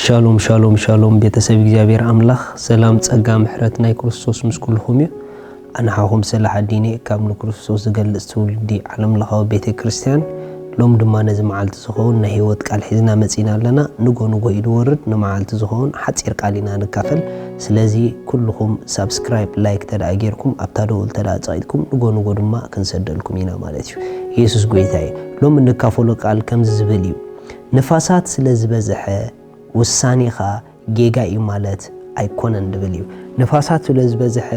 ሻሎም ሻሎም ሻሎም፣ ቤተሰብ እግዚኣብሔር ኣምላኽ፣ ሰላም ጸጋ ምሕረት ናይ ክርስቶስ ምስ ኩልኹም እዩ። ኣንሓኹም ሰላሕ ኣዲኔ ካብ ንክርስቶስ ዝገልጽ ትውልዲ ዓለምለኻዊ ቤተ ክርስቲያን። ሎም ድማ ነዚ መዓልቲ ዝኸውን ናይ ህይወት ቃል ሒዝና መጺና ኣለና። ንጎ ንጎ እዩ ዝወርድ፣ ንመዓልቲ ዝኸውን ሓጺር ቃል ኢና ንካፈል። ስለዚ ኩልኹም ሳብስክራይብ፣ ላይክ ተደኣ ጌርኩም ኣብታ ደውል ተደኣ ጸቒጥኩም ንጎ ንጎ ድማ ክንሰደልኩም ኢና ማለት እዩ። ኢየሱስ ጎይታ እዩ። ሎም እንካፈሎ ቃል ከምዚ ዝብል እዩ። ንፋሳት ስለ ዝበዝሐ ውሳኔኻ ጌጋ እዩ ማለት ኣይኮነን ድብል እዩ። ንፋሳት ስለ ዝበዝሐ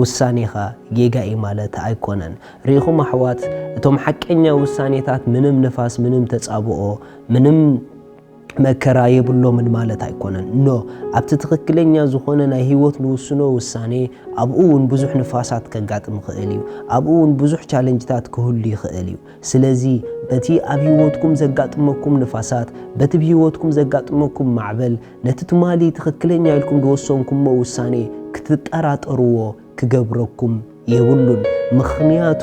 ውሳኔኻ ጌጋ እዩ ማለት ኣይኮነን። ርኢኹም ኣሕዋት፣ እቶም ሓቀኛ ውሳኔታት ምንም ንፋስ፣ ምንም ተጻብኦ፣ ምንም መከራ የብሎምን ማለት ኣይኮነን። ኖ፣ ኣብቲ ትኽክለኛ ዝኾነ ናይ ህይወት ንውስኖ ውሳኔ፣ ኣብኡ እውን ብዙሕ ንፋሳት ከጋጥም ይኽእል እዩ። ኣብኡ እውን ብዙሕ ቻለንጅታት ክህሉ ይኽእል እዩ። ስለዚ በቲ ኣብ ህይወትኩም ዘጋጥመኩም ንፋሳት፣ በቲ ብህይወትኩም ዘጋጥመኩም ማዕበል፣ ነቲ ትማሊ ትኽክለኛ ኢልኩም ዝወሰንኩሞ ውሳኔ ክትጠራጠርዎ ክገብረኩም የብሉን። ምኽንያቱ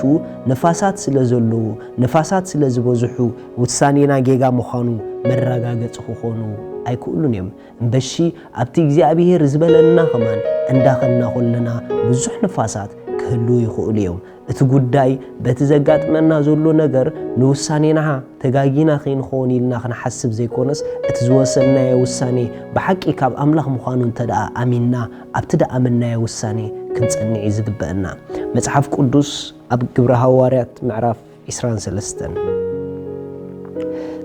ንፋሳት ስለ ዘለዉ፣ ንፋሳት ስለ ዝበዝሑ ውሳኔና ጌጋ ምዃኑ መረጋገጺ ክኾኑ ኣይክእሉን እዮም። እምበሺ ኣብቲ እግዚኣብሔር ዝበለና ከማን እንዳኸድና ከለና ብዙሕ ንፋሳት ክህልዉ ይኽእሉ እዮም። እቲ ጉዳይ በቲ ዘጋጥመና ዘሎ ነገር ንውሳኔና ተጋጊና ከይንኸውን ኢልና ክንሓስብ ዘይኮነስ፣ እቲ ዝወሰንናዮ ውሳኔ ብሓቂ ካብ ኣምላኽ ምዃኑ እንተ ደኣ ኣሚንና፣ ኣብቲ ደኣመንናዮ ውሳኔ ክንጸንዕ እዩ ዝግበአና። መጽሓፍ ቅዱስ ኣብ ግብረ ሃዋርያት ምዕራፍ ዕስራን ሰለስተን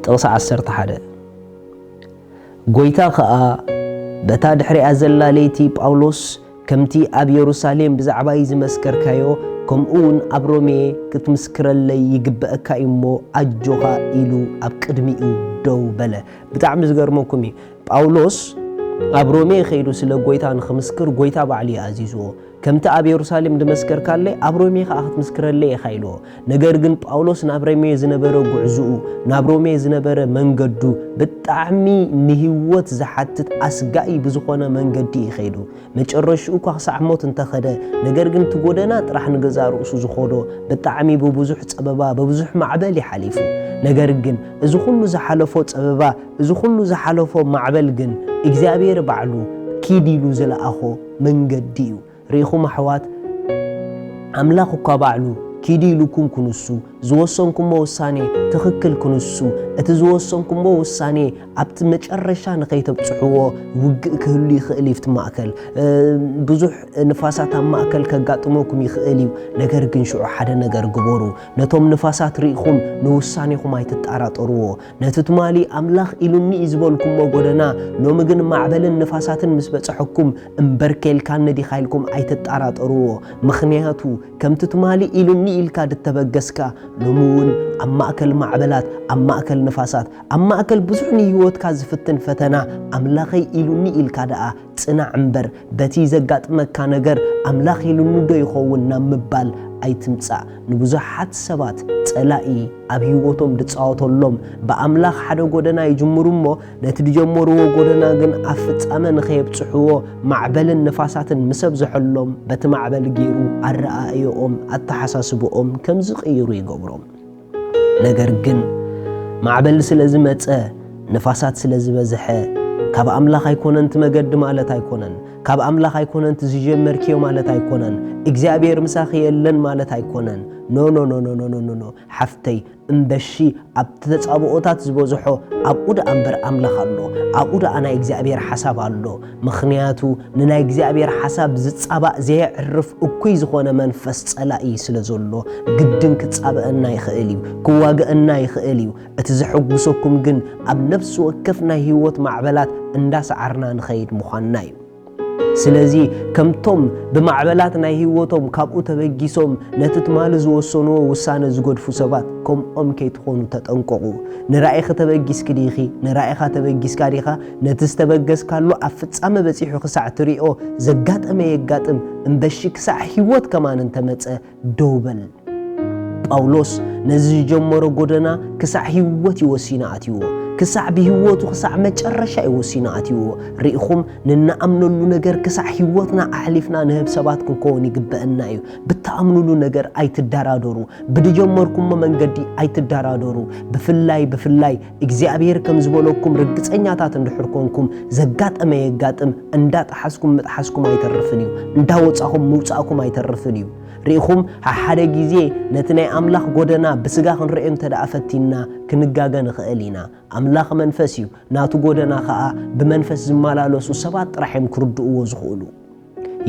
ጥቕሲ ዓሰርተ ሓደ፣ ጎይታ ኸኣ በታ ድሕሪኣ ዘላ ለይቲ ጳውሎስ ከምቲ ኣብ የሩሳሌም ብዛዕባይ ዝመስከርካዮ፣ ከምኡ እውን ኣብ ሮሜ ክትምስክረለይ ይግበአካ እዩ እሞ፣ ኣጆኻ ኢሉ ኣብ ቅድሚኡ ደው በለ። ብጣዕሚ ዝገርመኩም እዩ። ጳውሎስ ኣብ ሮሜ ከይዱ ስለ ጎይታ ንኽምስክር ጎይታ ባዕሉ እዩ ኣዚዝዎ። ከምቲ ኣብ የሩሳሌም ዝመስከርካለይ፣ ኣብ ሮሜ ኸኣ ክትምስክረለይ ኢኻ ኢልዎ። ነገር ግን ጳውሎስ ናብ ሮሜ ዝነበረ ጉዕዝኡ፣ ናብ ሮሜ ዝነበረ መንገዱ ብጣዕሚ ንህይወት ዝሓትት ኣስጋኢ ብዝኾነ መንገዲ እዩ ከይዱ። መጨረሽኡ እኳ ክሳዕ ሞት እንተኸደ፣ ነገር ግን እቲ ጎደና ጥራሕ ንገዛእ ርእሱ ዝኸዶ ብጣዕሚ ብብዙሕ ጸበባ፣ ብብዙሕ ማዕበል እዩ ሓሊፉ። ነገር ግን እዚ ኩሉ ዝሓለፎ ጸበባ፣ እዚ ኩሉ ዝሓለፎ ማዕበል ግን እግዚኣብሔር ባዕሉ ኪድ ኢሉ ዝለኣኾ መንገዲ እዩ። ርኢኹም ኣሕዋት፣ ኣምላኽ እኳ ባዕሉ ኪዱ ኢሉኩም ክንሱ፣ ዝወሰንኩሞ ውሳኔ ትኽክል ክንሱ፣ እቲ ዝወሰንኩሞ ውሳኔ ኣብቲ መጨረሻ ንኸይተብጽሕዎ ውግእ ክህሉ ይኽእል እዩ። ኣብቲ ማእከል፣ እ፣ ብዙሕ ንፋሳት ኣብ ማእከል ከጋጥመኩም ይኽእል እዩ። ነገር ግን ሽዑ ሓደ ነገር ግበሩ። ነቶም ንፋሳት ርኢኹም ንውሳኔኹም ኣይትጠራጠርዎ። ነቲ ትማሊ ኣምላኽ ኢሉኒ እዩ ዝበልኩሞ ጎደና፣ ሎሚ ግን ማዕበልን ንፋሳትን ምስ በጽሐኩም፣ እምበር ከልካኒ ዲኻ ኢልኩም ኣይትጠራጠርዎ። ምኽንያቱ ከምቲ ትማሊ ኢሉኒ ኢልካ ድተበገስካ፣ ሎሚ እውን ኣብ ማእከል ማዕበላት፣ ኣብ ማእከል ንፋሳት፣ ኣብ ማእከል ብዙሕ ንህይወትካ ዝፍትን ፈተና፣ ኣምላኸይ ኢሉኒ ኢልካ ደኣ ጽናዕ እምበር፣ በቲ ዘጋጥመካ ነገር ኣምላኽ ኢሉኒ ዶ ይኸውን ናብ ምባል ኣይትምጻእ። ንብዙሓት ሰባት ጸላኢ ኣብ ህይወቶም ድጻወተሎም፣ ብኣምላኽ ሓደ ጎደና ይጅምሩ እሞ፣ ነቲ ዝጀመርዎ ጎደና ግን ኣብ ፍጻመ ንኸየብጽሕዎ፣ ማዕበልን ንፋሳትን ምስ ኣብዝሐሎም፣ በቲ ማዕበል ገይሩ ኣረኣእዮኦም፣ ኣተሓሳስብኦም ከም ዝቕይሩ ይገብሮም። ነገር ግን ማዕበል ስለ ዝመጸ፣ ንፋሳት ስለ ዝበዝሐ፣ ካብ ኣምላኽ ኣይኮነን እቲ መገዲ ማለት ኣይኮነን። ካብ ኣምላኽ ኣይኮነን እቲ ዝጀመርክዮ ማለት ኣይኮነን። እግዚኣብሔር ምሳኺ የለን ማለት ኣይኮነን። ኖ፣ ኖ፣ ኖ፣ ኖ፣ ኖ፣ ኖ፣ ኖ፣ ኖ። ሓፍተይ፣ እምበሺ ኣብቲ ተጻብኦታት ዝበዝሖ ኣብኡ ደኣ እምበር ኣምላኽ ኣሎ። ኣብኡ ደኣ ናይ እግዚኣብሔር ሓሳብ ኣሎ። ምኽንያቱ ንናይ እግዚኣብሔር ሓሳብ ዝጻባእ ዘየዕርፍ እኩይ ዝኾነ መንፈስ ጸላኢ ስለ ዘሎ፣ ግድን ክጻበኣና ይኽእል እዩ፣ ክዋግኣና ይኽእል እዩ። እቲ ዘሐጉሰኩም ግን ኣብ ነፍሲ ወከፍ ናይ ህይወት ማዕበላት እንዳሰዓርና ንኸይድ ምዃንና እዩ። ስለዚ ከምቶም ብማዕበላት ናይ ህይወቶም ካብኡ ተበጊሶም ነቲ ትማሊ ዝወሰንዎ ውሳነ ዝገድፉ ሰባት፣ ከምኦም ከይትኾኑ ተጠንቀቑ። ንራኢኺ ተበጊስኪ ዲኺ? ንራኢኻ ተበጊስካ ዲኻ? ነቲ ዝተበገስካሉ ኣብ ፍጻመ በጺሑ ክሳዕ ትሪኦ፣ ዘጋጠመ የጋጥም፣ እምበሺ ክሳዕ ህይወት ከማን እንተመጸ ደው በል። ጳውሎስ ነዚ ዝጀመሮ ጎደና ክሳዕ ህይወት እዩ ወሲኑ ኣትይዎ። ክሳዕ ብህይወቱ ክሳዕ መጨረሻ እዩ ወሲኑ ኣትይዎ። ርኢኹም፣ ንነኣምነሉ ነገር ክሳዕ ህይወትና ኣሕሊፍና ንህብ ሰባት ክንከውን ይግበአና እዩ። ብትኣምኑሉ ነገር ኣይትደራደሩ። ብድጀመርኩሞ መንገዲ ኣይትደራደሩ። ብፍላይ ብፍላይ እግዚኣብሔር ከም ዝበለኩም ርግጸኛታት እንድሕር ኮንኩም፣ ዘጋጠመ የጋጥም፣ እንዳጠሓስኩም ምጥሓስኩም ኣይተርፍን እዩ። እንዳወጻኹም ምውጻእኩም ኣይተርፍን እዩ። ርኢኹም፣ ሓደ ግዜ ነቲ ናይ ኣምላኽ ጎደና ብስጋ ክንርእዮ እንተ ደኣ ፈቲንና፣ ክንጋገ ንኽእል ኢና። ኣምላኽ መንፈስ እዩ። ናቱ ጎደና ኸኣ ብመንፈስ ዝመላለሱ ሰባት ጥራሕ እዮም ክርድእዎ ዝኽእሉ።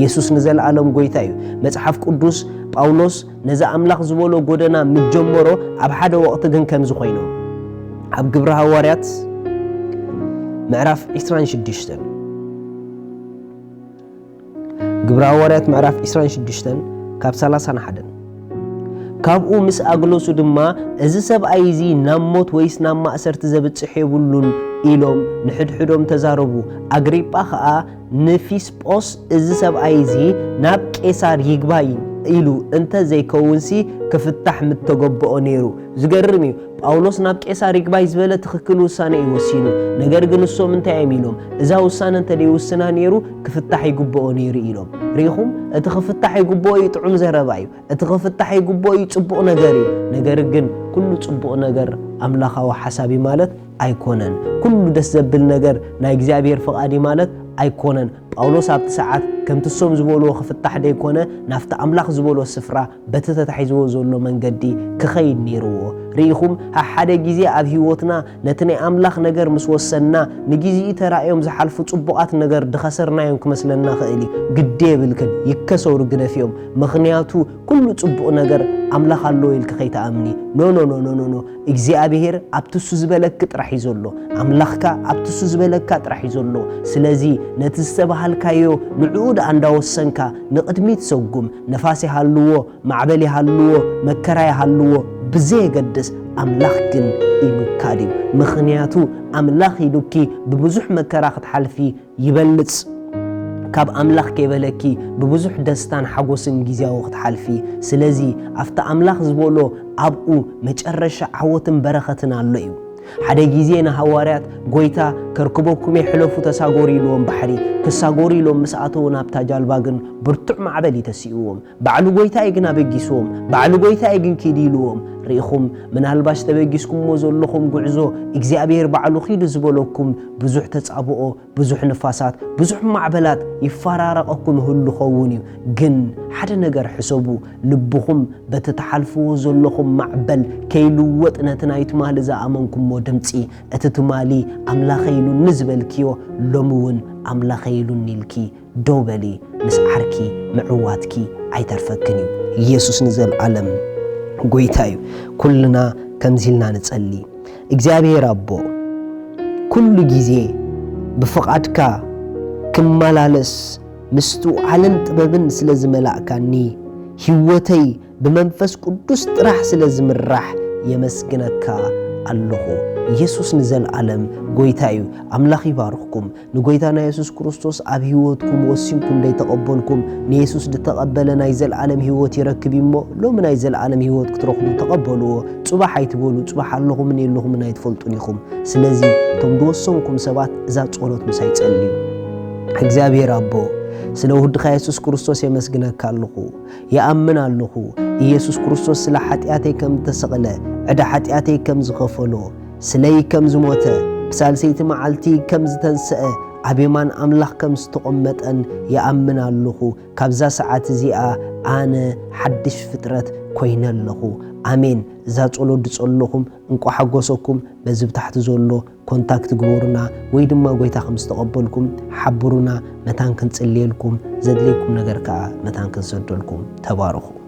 የሱስ ንዘለኣለም ጐይታ እዩ። መጽሓፍ ቅዱስ ጳውሎስ ነዚ ኣምላኽ ዝበሎ ጎደና ምስ ጀመሮ ኣብ ሓደ ወቕቲ ግን ከምዚ ኾይኑ። ኣብ ግብሪ ሃዋርያት ምዕራፍ ዕስራን ሽዱሽተን፣ ግብሪ ሃዋርያት ምዕራፍ ዕስራን ሽዱሽተን ካብ ሰላሳን ሓደን። ካብኡ ምስ ኣግለሱ ድማ፣ "እዚ ሰብኣይ እዚ ናብ ሞት ወይስ ናብ ማእሰርቲ ዘብጽሕ የብሉን?" ኢሎም ንሕድሕዶም ተዛረቡ። ኣግሪጳ ኸኣ ንፊስጶስ፣ "እዚ ሰብኣይ እዚ ናብ ቄሳር ይግባይ ኢሉ እንተ ዘይከውንሲ ክፍታሕ ምተገበኦ ነይሩ።" ዝገርም እዩ። ጳውሎስ ናብ ቄሳር ይግባይ ዝበለ ትኽክል ውሳነ እዩ ወሲኑ። ነገር ግን እሶም እንታይ እዮም ኢሎም? "እዛ ውሳነ እንተ ደይውስና ነይሩ ክፍታሕ ይግብኦ ነይሩ" ኢሎም። ርኢኹም? እቲ ክፍታሕ ይግብኦ እዩ፣ ጥዑም ዘረባ እዩ። እቲ ክፍታሕ ይግብኦ እዩ፣ ጽቡቕ ነገር እዩ። ነገር ግን ኩሉ ጽቡቕ ነገር ኣምላኻዊ ሓሳብ እዩ ማለት ኣይኮነን። ኩሉ ደስ ዘብል ነገር ናይ እግዚኣብሔር ፍቓድ እዩ ማለት ኣይኮነን። ጳውሎስ ኣብቲ ሰዓት ከምቲ እሶም ዝበልዎ ክፍታሕ ደይኮነ፣ ናብቲ ኣምላኽ ዝበሎ ስፍራ በቲ ተታሒዝዎ ዘሎ መንገዲ ክኸይድ ነይርዎ። ርኢኹም፣ ሓደ ግዜ ኣብ ህይወትና ነቲ ናይ ኣምላኽ ነገር ምስ ወሰንና፣ ንግዜኡ ተራእዮም ዝሓልፉ ጽቡቓት ነገር ድኸሰርናዮም ክመስለና ኽእል እዩ። ግዲ የብልክን፣ ይከሰሩ ግደፍዮም። ምኽንያቱ፣ ኩሉ ጽቡቕ ነገር ኣምላኽ ኣለዎ ኢልኪ ከይትኣምኒ። ኖ፣ ኖ፣ ኖ፣ ኖ፣ ኖ፣ ኖ። እግዚኣብሔር ኣብቲ እሱ ዝበለኪ ጥራሕ እዩ ዘሎ። ኣምላኽካ ኣብቲ እሱ ዝበለካ ጥራሕ እዩ ዘሎ። ስለዚ ነቲ ዝተባሃልካዮ ንዕኡ ደኣ እንዳወሰንካ ንቕድሚት ሰጉም። ነፋስ ይሃልዎ፣ ማዕበል ይሃልዎ፣ መከራ ይሃልዎ፣ ብዘየገድስ ኣምላኽ ግን ኢሉካ ድዩ? ምኽንያቱ ኣምላኽ ኢሉኪ ብብዙሕ መከራ ክትሓልፊ ይበልጽ። ካብ ኣምላኽ ከይበለኪ ብብዙሕ ደስታን ሓጎስን ግዜያዊ ክትሓልፊ። ስለዚ ኣብቲ ኣምላኽ ዝበሎ ኣብኡ መጨረሻ ዓወትን በረኸትን ኣሎ እዩ። ሓደ ግዜ ንሃዋርያት፣ "ጐይታ፣ ከርክበኩም እየ፣ ሕለፉ፣ ተሳገሩ" ኢልዎም ባሕሪ። ክሳገሩ ኢሎም ምስ ኣተዉ ናብታ ጃልባ ግን ብርቱዕ ማዕበል እዩ ተሲእዎም። ባዕሉ ጐይታ እዩ ግን ኣበጊስዎም። ባዕሉ ጐይታ እዩ ግን ኪዱ ኢልዎም። ርኢኹም፣ ምናልባሽ ተበጊስኩምዎ ዘለኹም ጉዕዞ እግዚኣብሔር ባዕሉ ኪዱ ዝበለኩም ብዙሕ ተጻብኦ፣ ብዙሕ ንፋሳት፣ ብዙሕ ማዕበላት ይፈራረቐኩም ይህሉ ኸውን እዩ። ግን ሓደ ነገር ሕሰቡ፣ ልብኹም በቲ ትሓልፍዎ ዘለኹም ማዕበል ከይልወጥ ነቲ ናይ ትማሊ ዝኣመንኩሞ ድምጺ፣ እቲ ትማሊ ኣምላኸይ ኢሉኒ ዝበልክዮ ሎሚ እውን ኣምላኸይ ኢሉኒ ኢልኪ ደው በሊ፣ ምስ ዓርኪ ምዕዋትኪ ኣይተርፈክን እዩ። ኢየሱስ ንዘለዓለም ጐይታ እዩ። ኩልና ከምዚ ኢልና ንጸሊ። እግዚኣብሔር ኣቦ፣ ኩሉ ግዜ ብፍቓድካ ክመላለስ ምስትውዓልን ጥበብን ስለ ዝመላእካኒ፣ ህይወተይ ብመንፈስ ቅዱስ ጥራሕ ስለ ዝምራሕ የመስግነካ ኣለኹ። ኢየሱስ ንዘለዓለም ጐይታ እዩ። ኣምላኽ ይባርኽኩም። ንጎይታና የሱስ ክርስቶስ ኣብ ህይወትኩም ወሲንኩም ደይተቐበልኩም፣ ንየሱስ ድተቐበለ ናይ ዘለኣለም ህይወት ይረክብ እዩ እሞ፣ ሎሚ ናይ ዘለኣለም ህይወት ክትረኽቡ ተቐበልዎ። ጽባሕ ኣይትበሉ፣ ጽባሕ ኣለኹምን የለኹምን ኣይትፈልጡን ኢኹም። ስለዚ እቶም ዝወሰንኩም ሰባት እዛ ጸሎት ምሳይ ጸልዩ። እግዚኣብሔር ኣቦ፣ ስለ ውድኻ የሱስ ክርስቶስ የመስግነካ ኣለኹ። ይኣምን ኣለኹ፣ ኢየሱስ ክርስቶስ ስለ ሓጢኣተይ ከም ዝተሰቕለ፣ ዕዳ ሓጢኣተይ ከም ዝኸፈሎ፣ ስለይ ከም ዝሞተ፣ ብሳልሰይቲ መዓልቲ ከም ዝተንስአ፣ ኣብ የማን ኣምላኽ ከም ዝተቖመጠን ይኣምን ኣለኹ። ካብዛ ሰዓት እዚኣ ኣነ ሓድሽ ፍጥረት ኮይነ ኣለኹ። ኣሜን። እዛ ጸሎት ዝጸለኹም እንቋ ሓጎሰኩም። በዚ ብታሕቲ ዘሎ ኮንታክት ግበሩና፣ ወይ ድማ ጎይታ ከም ዝተቐበልኩም ሓብሩና። መታን ክንጽልየልኩም፣ ዘድልየኩም ነገር ከኣ መታን ክንሰደልኩም። ተባረኹ።